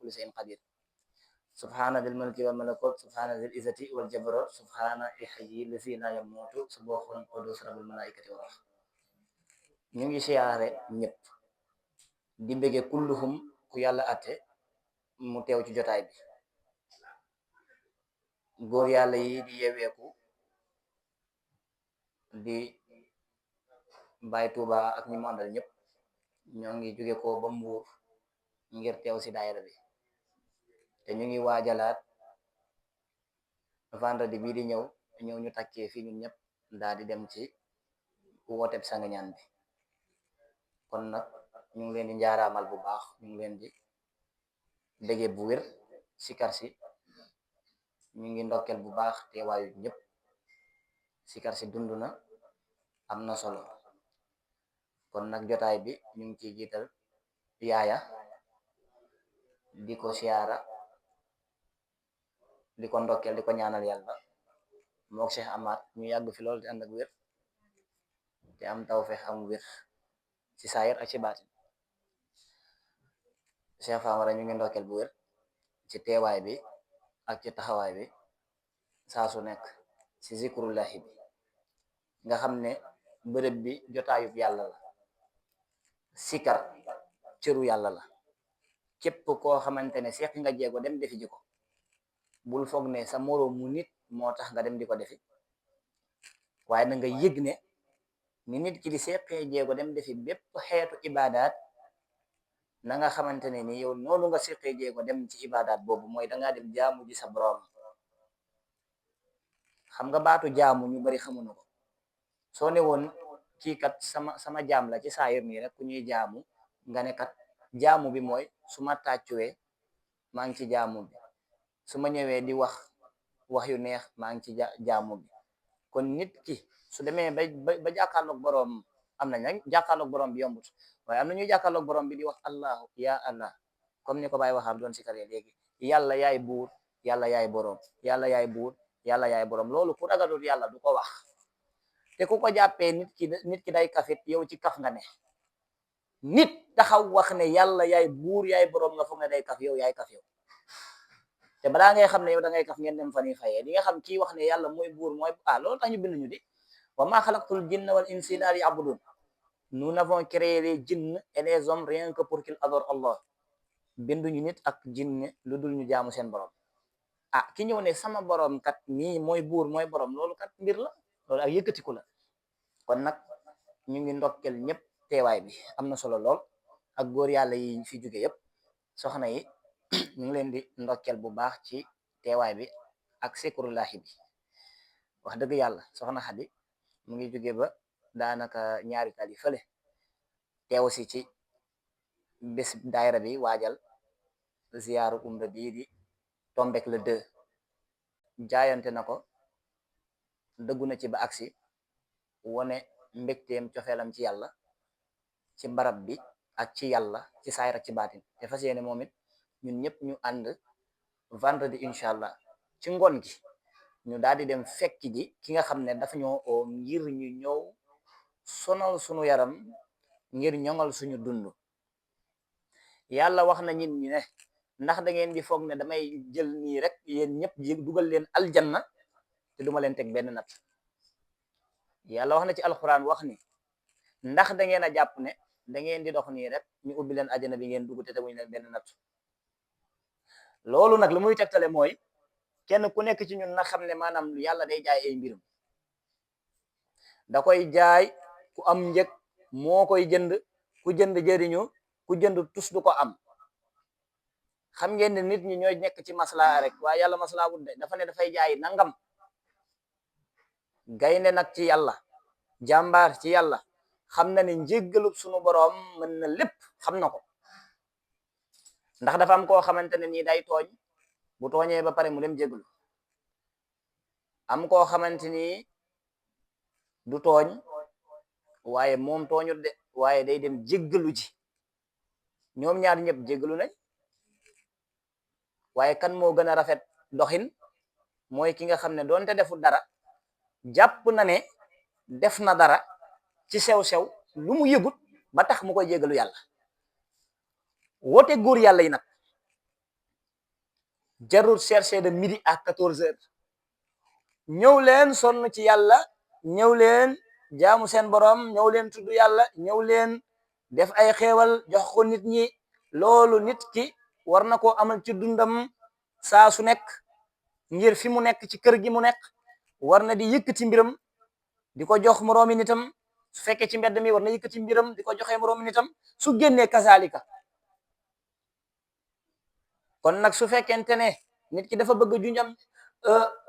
kulli shay'in qadir. subhana dil mulki wal malakut subhana dil izzati wal jabarut subhana ihyi lazi la yamutu subuhun qudus rabbul malaikati wa ruh. ñu ngi siyaare ñëpp di bëgge kulluhum ku yàlla atte mu teew ci jotaay bi, góor yàlla yi di yeweeku di Baay Tuuba ak ñi mu àndal ñëpp ñoo ngi jóge ko ba Mbuur ngir teew ci daayira bi, te ñu ngi waajalaat vendredi bii di ñëw ñu takkee fii ñun ñëpp daal di dem ci wooteb sangañaan bi. kon nag ñu ngi leen di njaaraamal bu baax, ñu ngi leen di bëggee bu wér sikar si, ñu ngi ndokkeel bu baax teewaayu ñëpp. sikar si dund na, am na solo. kon nag jotaay bi ñu ngi ciy jiital yaaya di ko siyaara, di ko ndokkeel, di ko ñaanal yàlla mook Cheikh Amath ñu yàgg fi lool te ànd ak wér te am tawfeex am wér ci saayir ak ci baatin. Cheikh Famara ñu ngi ndokkeel bu wér ci teewaay bi ak ci taxawaay bi saa su nekk ci zikrullahi bi nga xam ne bërëb bi jotaayub yàlla la, sikar cëru yàlla la. képp koo xamante ne seq nga jéego dem defi ji ko, bul foog ne sa moroomu nit moo tax nga dem di ko defi, waaye na nga yëg ne ni nit ki di seqee jéego dem defi bépp xeetu ibaadaat, na nga xamante ne ni yow noonu nga seqee jéego dem ci ibaadaat boobu mooy dangaa dem jaamu ji sa borom. xam nga baatu jaamu ñu bari xamuñu ko. soo ne woon kii kat sama jaam la ci saayir nii rek ku ñuy jaamu, nga ne kat jaamu bi mooy su ma tàccuwee maa ngi ci jaamu bi, su ma ñëwee di wax yu neex maa ngi ci jaamu bi. kon nit ki su demee ba jàkkaarloog boroom, am nañ nag jàkkaarloog boroom bi yombut, waaye am na ñuy jàkkaarloog boroom bi di wax allahu ya allah, comme ni ko Baye waxaam doon si kare léegi, yàlla yaay buur, yàlla yaay boroom, yàlla yaay buur, yàlla yaay boroom. loolu ku ragalul yàlla du ko wax. te ku ko jàppee nit ki day kafit, yow ci kaf nga ne. nit taxaw wax ne yàlla yaay buur yaay boroom nga foog ne day kaf, yow yaay kaf yow. te balaa ngay xam ne yow da ngay kaf ngeen dem fa ni fayee, di nga xam kii wax ne yàlla mooy buur mooy loolu tax ñu bind ñu di wa ma xalaqtul jinna wal insa illa liya'budun. nous n'avons créé les djinns et les hommes rien que pour qu'ils adorent Allah. binduñu nit ak jinne lu dul ñu jaamu seen borom. ki ñëw ne sama borom kat nii mooy buur mooy borom, loolu kat mbir la, loolu ak yëkkatiku la. kon nag ñu ngi ndokkel ñëpp teewaay bi am na solo lool, ak góor yàlla yi fi jóge yëpp, soxna yi ñu ngi leen di ndokkel bu baax ci teewaay bi ak zikrullahi bi. wax dëgg yàlla soxna Xadi mu ngi jóge ba daanaka ñaari tali fële teew si ci bés daayira bi waajal ziyaaru umra bii di tombek le 2. jaayante na ko, dëggu na ci ba agsi wone mbégteem cofeelam ci yàlla, ci barab bi ak ci yàlla, ci saayir ak ci baatin. te fas yéene moom it ñun ñëpp ñu ànd vendredi incha allah ci ngoon gi ñu daal di dem fekk ji ki nga xam ne dafa ñoo oo ngir ñu ñëw sonal suñu yaram, ngir ñoŋal suñu dund. yàlla wax na nit ñi ne ndax da ngeen di foog ne damay jël nii rek yéen ñëpp dugal leen aljanna te duma leen teg benn natt. yàlla wax na ci alxuraan wax ni ndax da ngeen a jàpp ne da ngeen di dox nii rek ñu ubbi leen àjjana bi ngeen dugg te teguñ leen benn natt. loolu nag lu muy tegtale mooy kenn ku nekk ci ñun na xam ne maanaam yàlla day jaay ay mbirum, da koy jaay ku am njëg moo koy jënd, ku jënd jëriñu, ku jënd tus du ko am. xam ngeen ne nit ñi ñooy nekk ci maslaa rek, waaye yàlla maslaa wut de, dafa ne dafay jaay nangam. gaynde nag ci yàlla, jàmbaar ci yàlla, xam na ne njéggalub sunu boroom mën na lépp, xam na ko. ndax dafa am koo xamante ne nii day tooñ, bu tooñee ba pare mu dem jéggalu. am koo xamante ni du tooñ, waaye moom tooñut de, waaye day dem jéggalu ji. ñoom ñaar ñëpp jéggalu nañ, waaye kan moo gën a rafet doxin? mooy ki nga xam ne doonte deful dara, jàpp na ne def na dara ci sew-sew lu mu yëgut ba tax mu koy jéggalu yàlla. woote góor yàlla yi nag jarul chercher de midi à 14h ñëw leen sonn ci yàlla ñëw leen jaamu seen borom ñëw leen tudd yàlla ñëw leen def ay xéewal jox ko nit ñi loolu nit ki war na koo amal ci dundam saa su nekk ngir fi mu nekk ci kër gi mu nekk war na di yëkkati mbiram di ko jox moroomi nitam su fekkee ci mbedd mi war na yëkkati mbiram di ko joxee moroomi nitam su génnee kasaalika kon nag su fekkente ne nit ki dafa bëgg junjam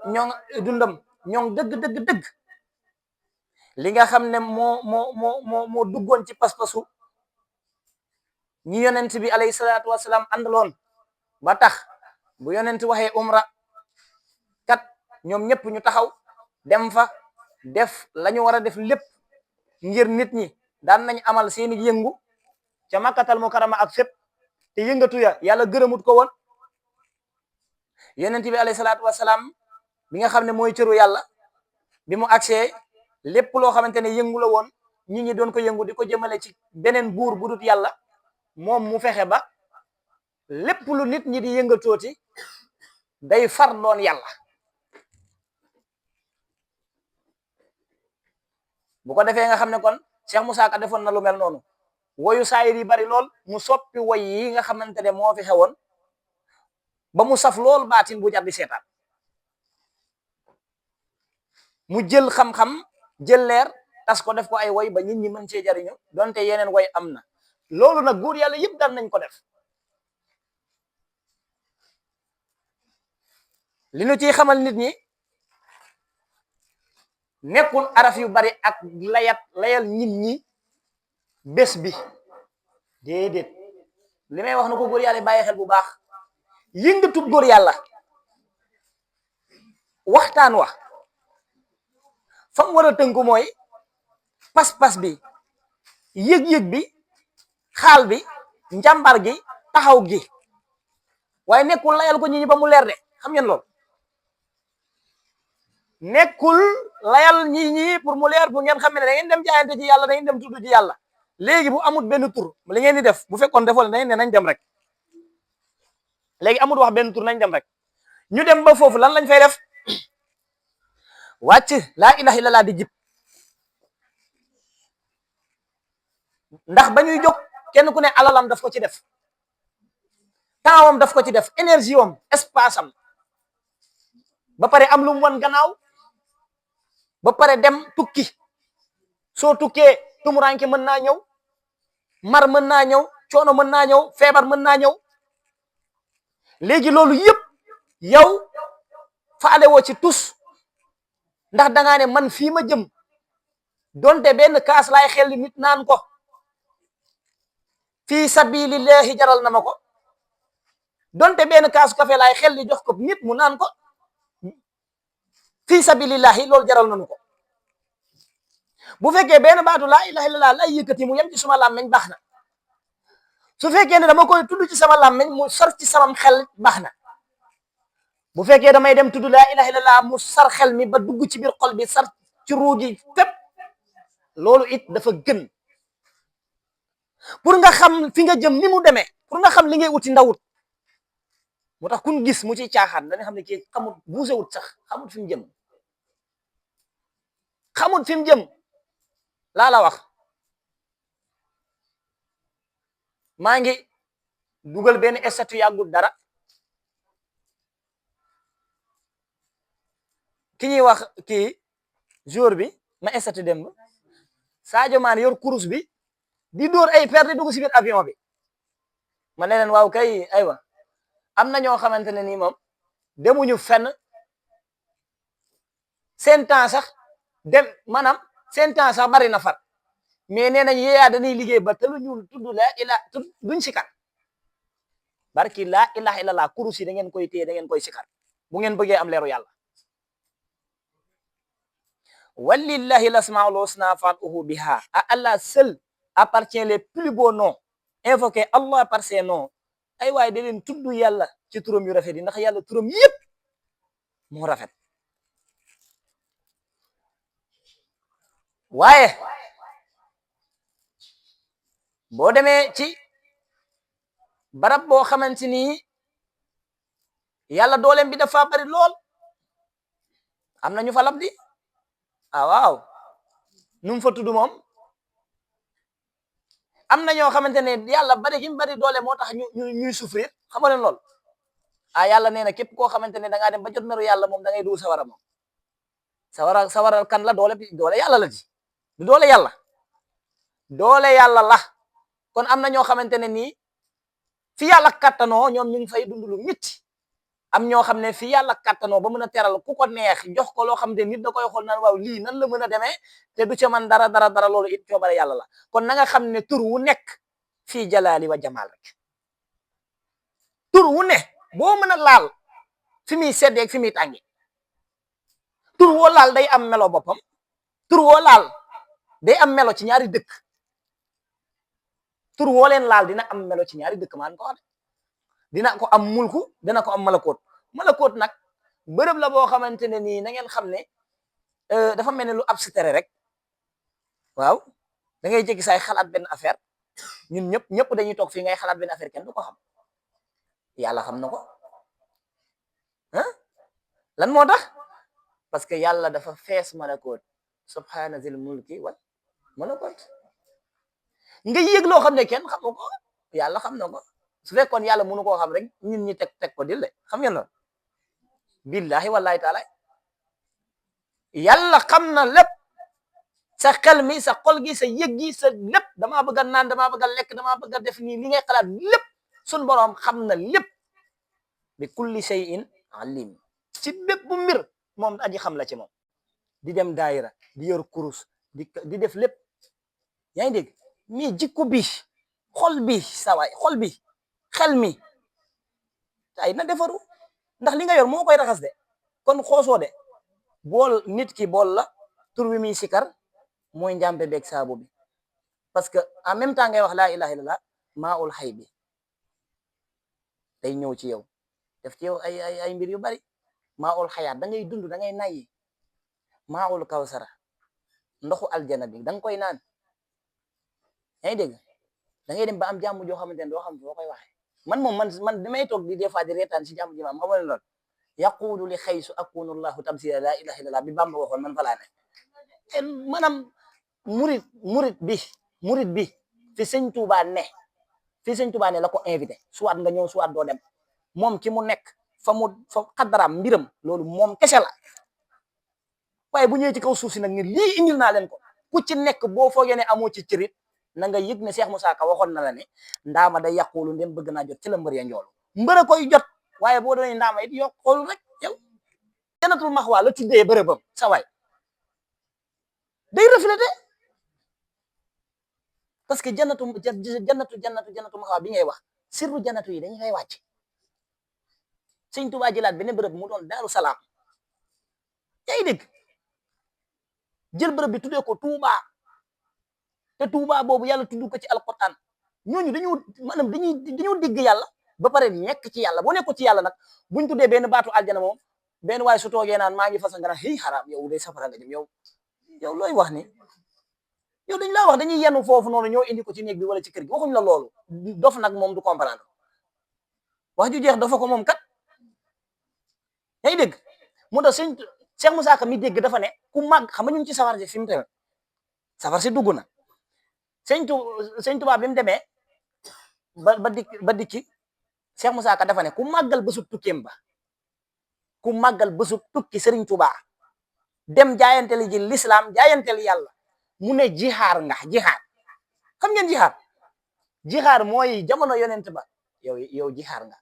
ñoŋ dundam ñoŋ dëgg li nga xam ne moo duggoon ci pas-pasu ñi yonent bi alayhi salaatu wasalaam àndaloon ba tax bu yonent waxee umra kat ñoom ñëpp ñu taxaw dem fa def lañu war a def lépp ngir nit ñi daan nañ amal seeni yëngu ca makkatal mukarrama ak fépp te yëngatu ya yàlla gërëmut ko woon yonent bi alayhi salaatu wasalaam bi nga xam ne mooy cëru yàlla bi mu agsee lépp loo xamante ne yëngu la woon nit ñi doon ko yëngu di ko jëmale ci beneen buur bu dut yàlla moom mu fexe ba lépp lu nit ñi di yëngatooti day far doon yàlla bu ko defee nga xam ne kon Cheikh Moussa Ka defoon na lu mel noonu woyu saayir yi bari lool mu soppi woy yi nga xamante ne moo fi xewoon ba mu saf lool baatin bu jar di seetaan mu jël xam-xam jël leer tas ko def ko ay woy ba nit ñi mën cee jariñu donte yeneen woy am na loolu nag góor yàlla yëpp daan nañ ko def li nu ciy xamal nit ñi nekkul araf yu bari ak layal nit ñi bés bi déedéet li may wax na ko góor yàlla bàyyi xel bu baax yëngatub góor yàlla waxtaan wax fa mu war a tënku mooy pas-pas bi yëg-yëg bi xaal bi njàmbar gi taxaw gi waaye nekkul layal ko nit ñi ba mu leer de xam ngeen loolu nekkul layal nit ñi pour mu leer bu ngeen xam ne da ngeen dem jaayante ci yàlla da ngeen dem tudd ci yàlla léegi bu amul benn tur li ngeen di def bu fekkoon defoo da ngeen ne nañ dem rek léegi amul wax benn tur nañ dem rek ñu dem ba foofu lan lañ fay def wàcc laa ilaha illallah di jib ndax ba ñuy jóg kenn ku ne alalam daf ko ci def tempsam daf ko ci def énergie am espace am ba pare am lu mu wan gannaaw ba pare dem tukki soo tukkee tumuranke mën naa ñëw mar mën naa ñëw coono mën naa ñëw feebar mën naa ñëw léegi loolu yëpp yow faale woo ci tus ndax dangaa ne man fii ma jëm donte benn kaas laay xel nit naan ko fii sabilillahi jaral na ma ko donte benn kaasu kafe laay xel li jox ko nit mu naan ko fii sabilillahi loolu jaral nañu ko bu fekkee benn baatu laa ilaha illallah lay yëkkati mu yem ci suma làmmeñ baax na su fekkee ne dama koy tudd ci sama làmmeñ mu sar ci samam xel baax na bu fekkee damay dem tudd laa ilaha illallah mu sar xel mi ba dugg ci biir xol bi sar ci ruugi fépp loolu it dafa gën pour nga xam fi nga jëm ni mu demee pour nga xam li ngay uti ndawut moo tax kun gis mu ci caaxaan danga xam ne kii xamut buusewut sax xamut fi mu jëm xamut fi mu jëm laa la wax maa ngi dugal benn statut yàggul dara ki ñuy wax kii jour bi ma statut démb Sadio Mané yor kurus bi di dóor ay per di dugg si biir avion bi ma ne leen waaw kay aywa am na ñoo xamante ne nii moom demuñu fenn seen temps sax dem maanaam seen temps sax bari na far mais nee nañ yeeyaa dañuy liggéey ba te lu ñu tudd laa ilaha duñ sikar barki laa ilaha illallah kurus yi da ngeen koy téye da ngeen koy sikar bu ngeen bëggee am leeru yàlla walillahi lasmaul husna fad'uhu biha à Allah seul appartient les plus beaux noms invoquez Allah par ses noms ay waaye da leen tudd yàlla ci turam yu rafet yi ndax yàlla turam yëpp moo rafet waaye boo demee ci barab boo xamante ni yàlla dooleem bi dafa bari lool am na ñu fa lab di waaw nu mu fa tudd moom am na ñoo xamante ne yàlla bari gi mu bari doole moo tax ñuy souffrir xam nga leen lool yàlla nee na képp koo xamante ne da ngaa dem ba jot meru yàlla moom da ngay dugg sawara moom sawara kan la doole bi doole yàlla la di du doole yàlla doole yàlla la kon am na ñoo xamante ne nii fi yàlla kattanoo ñoom ñu ngi fay dund lu métti am ñoo xam ne fi yàlla kattanoo ba mën a teral ku ko neex jox ko loo xam ne nit da koy xool naan waaw lii nan la mën a demee te du ca man dara loolu it coobare yàlla la kon na nga xam ne tur wu nekk fii jalaali wa jamaal rek tur wu ne boo mën a laal fi muy seddeeg fi muy tàngi tur woo laal day am melo boppam tur woo laal day am melo ci ñaari dëkk tur woo leen laal dina am melo ci ñaari dëkk maan ko wax dina ko am mulku dina ko am malakoot nag bërëb la boo xamante ne nii na ngeen xam ne dafa mel ne lu abstrait rek waaw da ngay jékki saay xalaat benn affaire ñun ñëpp dañuy toog fii ngay xalaat benn affaire kenn du ko xam yàlla xam na ko lan moo tax parce que yàlla dafa fees malakoot subhaana zil mulki wal malakoot nga yëg loo xam ne kenn xamu ko yàlla xam na ko su fekkoon yàlla mënu koo xam rek ñun ñi teg ko dille xam ngeen loolu billahi wallahi taala yàlla xam na lépp sa xel mi sa xol gi sa yëg gi sa lépp damaa bëgg a naan damaa bëgg a lekk damaa bëgg a def nii li ngay xalaat lépp sun boroom xam na lépp bi kulli shay'in alim ci bépp bu mbir moom aji xam la ci moom di dem daayira di yor kurus di def lépp yaa ngi dégg mais jikko bi xol bi sawaay xol bi xel mi ay na defaru ndax li nga yor moo koy raxas de kon xoosoo de bool nit ki bool la tur wi muy sikar mooy njàmpe beeg saabu bi parce que en même temps ngay wax laa ilaha illallah maa ul xay bi day ñëw ci yow def ci yow ay mbir yu bari maa ul xayaat da ngay dund da ngay nayi maa ul kawsara ndoxu aljana bi da nga koy naan yaa ngi dégg da ngay dem ba am jàmm joo xamante ne doo xam foo koy waxee man moom man damay toog di des fois di reetaan si jàmm ji ma am xamal lool yaqulu li xaysu akunu llahu tamsila la ilaha illallah bi Bamba waxoon man fa laa ne maanaam murit bi fi sëñ Tuubaa ne la ko invité soit nga ñëw soit doo dem moom ki mu nekk fa xaddaraam mbiram loolu moom kese la waaye bu ñëwee ci kaw suuf si nag ni lii indil naa leen ko ku ci nekk boo foogee ne amoo ci cërit na nga yëg ne Cheikh Moussa Ka waxoon na la ne ndaama day yàqulu ndem bëgg naa jot ci la mbër ya njoolu mbër a koy jot waaye boo doonee ndaama it yokk xool rek yow janatul maxwaa la tuddee bërëbam sa waay day reflété parce que jannatu maxwaa bi ngay wax sirru jannatu yi dañu fay wàcc Sëñ Tuubaa jëlaat beneen bërëb mu doon Daaru Salaam yaa ngi dégg jël bërëb bi tuddee ko Touba te Touba boobu yàlla tudd ko ci alquran ñooñu dañoo dégg yàlla ba pare nekk ci yàlla boo nekko ci yàlla nag buñ tuddee benn baatu aljana moom benn waaye su toogee naan maa ngi fasa nga naan xëy xaraam yow day safara nga jëm yow looy wax ni yow dañ laa wax dañuy yenu foofu noonu ñoo indi ko ci néeg bi wala ci kër gi waxuñ la loolu dof nag moom du comprendre wax ju jeex dafa ko moom kat yaa ngi dégg mu tax Cheikh Moussa Ka mi dégg dafa ne ku màgg xam nga ñu ngi ci safar si fi mu tamit safar si dugg na sëñ Tuubaa bi mu demee ba dikki Cheikh Moussa Ka dafa ne ku màggal bésub tukkeem ba ku màggal bésub tukki Sëriñ Tuubaa dem jaayanteli ji l'islam jaayanteli yàlla mu ne jixaar nga jixaar xam ngeen jixaar mooy jamono yonent ba yow jixaar nga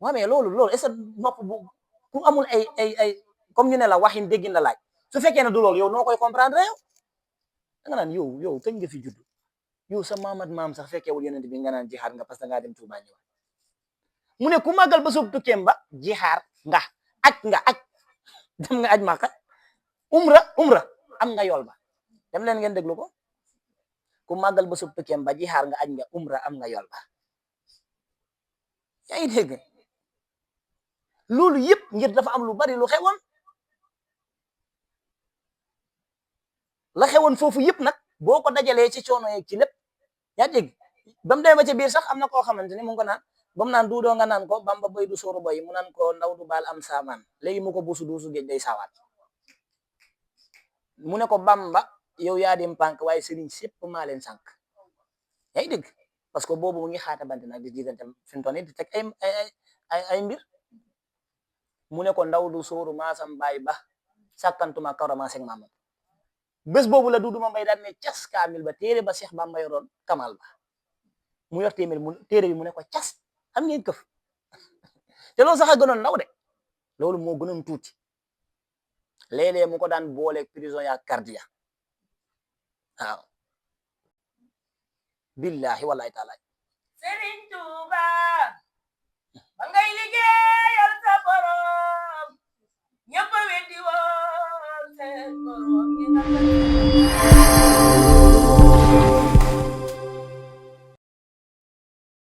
waa mais loolu est-ce que nopp bu ku amul ay comme ñu ne la waxin déggin la laaj su fekkee ne du loolu yow noo koy comprendre yow da nga naan yow kañ nga fi judd yow sa maam sax fekkeewul yonent bi nga naan jixaar nga parce que ngaa dem Tuubaa ñëwaat mu ne ku màggal ba soob tukkeem ba jixaar nga aj dem nga aj Màkka umra am nga yool ba dem leen ngeen déglu ko ku màggal ba soob tukkeem ba jixaar nga aj nga umra am nga yool ba yaa ngi dégg loolu yëpp ngir dafa am lu bari lu xewoon la xewoon foofu yëpp nag boo ko dajalee ci coono yeeg ci lépp yaa dégg ba mu demee ba ca biir sax am na koo xamante ni mu ngi ko naan bam naan duudoo nga naan ko Bamba bay du sóoru boy mu naan ko ndaw du baal am saamaan léegi mu ko buusu duusu géej day saawaat mu ne ko Bamba yow yaa dim pànk waaye sëriñ sépp maa leen sànk yaa ngi dégg parce que boobu mu ngi xaata bante nag di jiitante fi mu toll nii di teg ay mbir mu ne ko ndaw du sóoru maasam baay ba sàkkantuma karama seg maamam bés boobu la duudu ma mbay daan ne cas kaamil ba téere ba Cheikh Bamba yoroon kamal ba mu yor téeméer mu téere bi mu ne ko cas xam ngeen këf te loolu sax a gënoon ndaw de loolu moo gënoon tuuti léeg-léeg mu ko daan booleeg prison ya cardia waaw billahi wallahi taala Serigne Touba ba ngay liggéeyal sa borom ñëpp a weddi woon seen borom